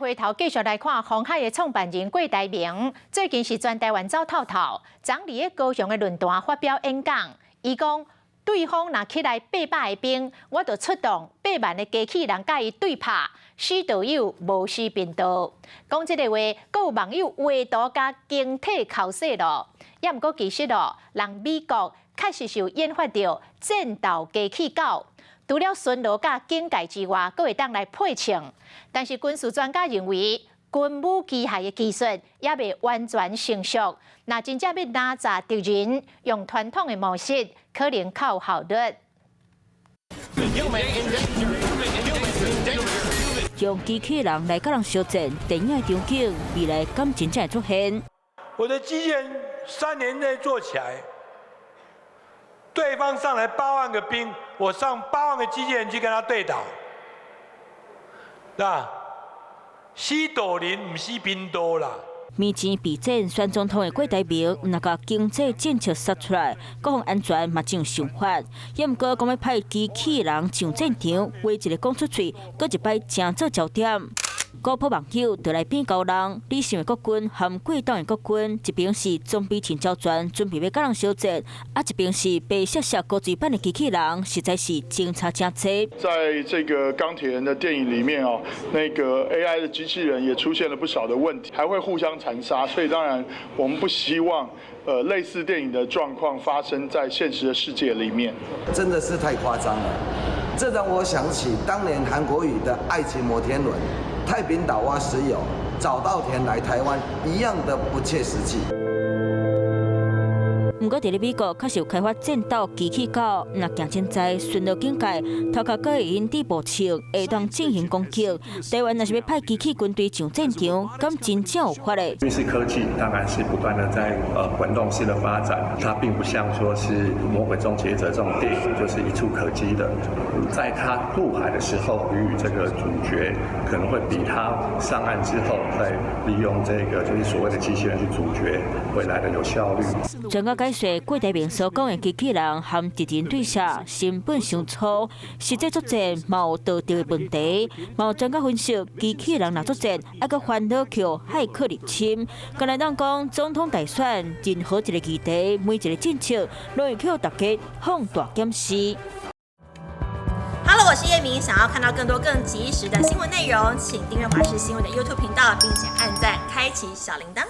回頭繼續來看鴻海的創辦人郭台銘，最近是全台灣走透透，昨佇咧高雄的論壇發表演講，伊講對方若起來800個兵，我就出動8萬个機器人共伊對拍，死道友無死貧道。講這個話，閣有網友畫圖共形體剾洗咯。也毋過其實咯，人美國確實是有研發著戰鬥機器狗，除了巡邏佮警戒之外，閣會當來配槍。但是軍事專家認為，軍武機械的技術猶未完全成熟，若真正欲攔截敵人，用傳統的模式，可能較有效率。用機器人來佮人相戰，電影的場景未來敢真正會出現？我的機器人3年內做起來，對方上來8萬個兵，我上8萬個機器人去跟他對打，那死道人毋死貧道啦。面前備戰選總統的郭台銘，毋但共經濟政策殺出來，國防安全嘛真有想法。也毋過講欲派機器人上戰場，話一个講出喙，閣一擺成做焦點。古樸網友就來變高人，理想的國軍和郭董的國軍，一邊是裝備真齊全，準備欲佮人相戰，啊一邊是白雪雪高水版的機器人，實在是相差誠濟。在這個鋼鐵人的電影裡面哦，那個 AI 的機器人也出現了不少的問題，還會互相殘殺，所以當然我們不希望類似電影的狀況發生在現實的世界裡面。真的是太誇張了，這讓我想起當年韓國瑜的愛情摩天輪。太平島挖石油，早稻田來台灣一樣的不切實際。毋過，佇咧美國確實有開發戰鬥機器狗，若行凊彩巡邏警戒，頭殼閣會用佇步槍，會當進行攻擊。台灣若是欲派機器軍隊上戰場，敢真正有法咧？軍事科技當然是不斷的在滾動式的發展，它並不像說是魔鬼終結者這種電影，就是一觸可及的。在他渡海的時候予以這個阻絕，可能會比他上岸之後再利用這個就是所謂的機器人去阻絕會來得有效率。專家解說，郭台銘所講的機器人和敵人對射成本傷粗，實際作戰嘛有道德的問題。嘛有專家分析，機器人若作戰，猶閣煩惱予駭客入侵。敢若當講總統大選，任何一個議題，每一個政策，攏會予大家放大檢視。 Hello，我是葉明，想要看到更多更及時的新聞內容，請訂閱華視新聞的 YouTube 頻道，並且按讚，開啟小鈴鐺。